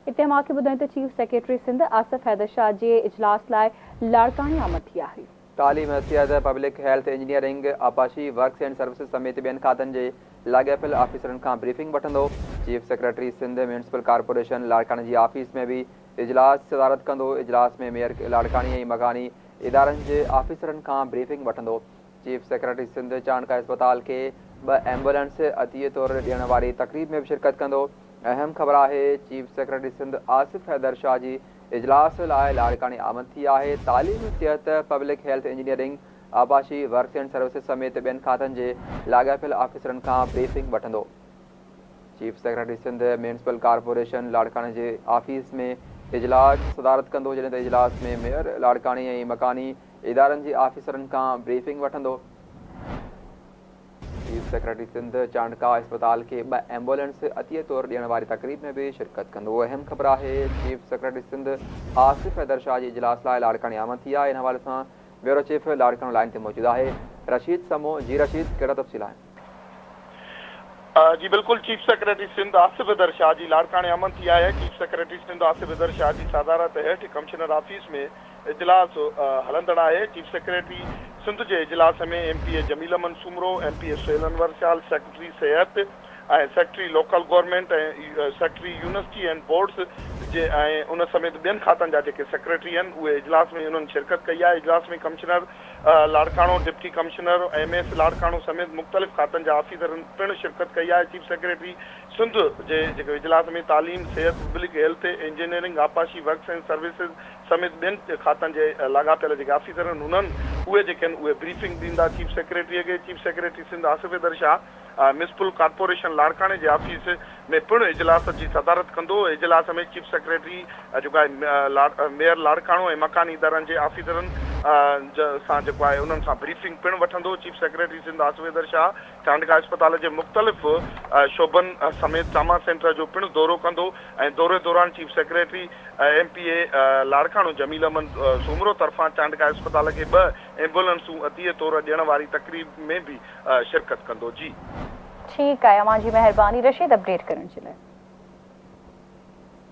اتي اوهان کي ٻڌايون ته چيف سيڪريٽري سنڌ آصف حيدر شاهه جي اجلاس لاء لاڙڪاڻي آمد ٿي آهي. تعليم، صحت، پبلڪ هيلٿ، انجنيئرنگ، آبپاشي، ورڪس اينڊ سروسز سميت ٻين کاتن جي لاڳاپيل آفيسرن کان بريفنگ وٺندو. Chief secretary Sindh municipal corporation لاڙڪاڻي جي آفيس ۾ به اجلاس جي صدارت ڪندو. اجلاس ۾ ميئر لاڙڪاڻي ۽ مڪاني ادارن جي آفيسرن کان بريفنگ وٺندو. چيف سيڪريٽري سنڌ چانڊڪا اسپتال کي ٻه ايمبولينس عطيي طور ڏيڻ واري تقريب ۾ به شرڪت ڪندو. اهم خبر آهي چيف سيڪريٽري سنڌ آصف حيدر شاهه جي اجلاس لاء لاڙڪاڻي آمد ٿي آهي. تعليم، صحت، پبلڪ هيلٿ انجنيئرنگ، آبپاشي، ورڪس اينڊ سروسز سميت ٻين کاتن جي لاڳاپيل آفيسرن کان بريفنگ وٺندو. Chief secretary Sindh municipal corporation لاڙڪاڻي جي آفيس ۾ اجلاس جي صدارت ڪندو جڏهن ته اجلاس ۾ ميئر لاڙڪاڻي ۽ مڪاني ادارن جي آفيسرن کان بريفنگ وٺندو. چيف سيڪريٽري سنڌ چانڊڪا اسپتال کي ٻه ايمبولينس عطيي طور ڏيڻ واري تقريب ۾ به شرڪت ڪندو. اهم خبر آهي چيف سيڪريٽري سنڌ آصف حيدر شاهه جي اجلاس لاء لاڙڪاڻي آمد ٿي آهي ان حوالي سان بيورو چيف لاڙڪاڻو لائين تي موجود آهي رشيد سمون جي رشيد ڪهڙا تفصيل آهن. جي بلڪل چيف سيڪريٽري سنڌ آصف حيدر شاهه جي لاڙڪاڻي آمد ٿي آهي، چيف سيڪريٽري سنڌ آصف حيدر شاهه جي صدارت هيٺ ڪمشنر آفيس ۾ اجلاس هلندڙ آهي، چيف سيڪريٽري سنڌ جي اجلاس ۾ M P A Jamil Ahmed Soomro, M P A Sohail Anwar Sial, secretary صحت ۽ secretary local government ۽ secretary university and boards جي ۽ ان سميت ٻين کاتن جا جيڪي سيڪريٽري آهن اهي اجلاس ۾ انهن شرڪت ڪئي آهي، اجلاس ۾ commissioner Larkana, deputy commissioner, M S Larkana سميت مختلف کاتن جا آفيسرن پڻ شرڪت ڪئي آهي، چيف سيڪريٽري سنڌ جي جيڪو اجلاس ۾ تعليم، صحت، پبلڪ هيلٿ، انجنيئرنگ، آبپاشي، ورڪس اينڊ سروسز سميت ٻين کاتن جي لاڳاپيل جيڪي آفيسر آهن انهن اهي جيڪي آهن اهي بريفنگ ڏيندا چيف سيڪريٽري کي، chief secretary Sindh Asif Haider Shah municipal corporation لاڙڪاڻي جي آفيس ۾ پڻ اجلاس جي صدارت ڪندو. اجلاس ۾ چيف سيڪريٽري جيڪو آهي ميئر لاڙڪاڻو ۽ مڪاني ادارن جي آفيسرن سان جيڪو آهي انهن سان بريفنگ پڻ وٺندو. چيف سيڪريٽري سنڌ آصف حيدر شاهه چانڊڪا اسپتال جي مختلف شعبن سميت ٽراما سينٽر جو پڻ دورو ڪندو ۽ دوري دوران chief secretary M P A Larkana Jamil Ahmed Soomro طرفان چانڊڪا اسپتال کي ٻه ايمبولنسون عطيي طور ڏيڻ واري تقريب ۾ به شرڪت ڪندو جي. ٺيڪ آهي اوهان جي مهرباني رشيد اپڊيٽ ڪرڻ جي لاء.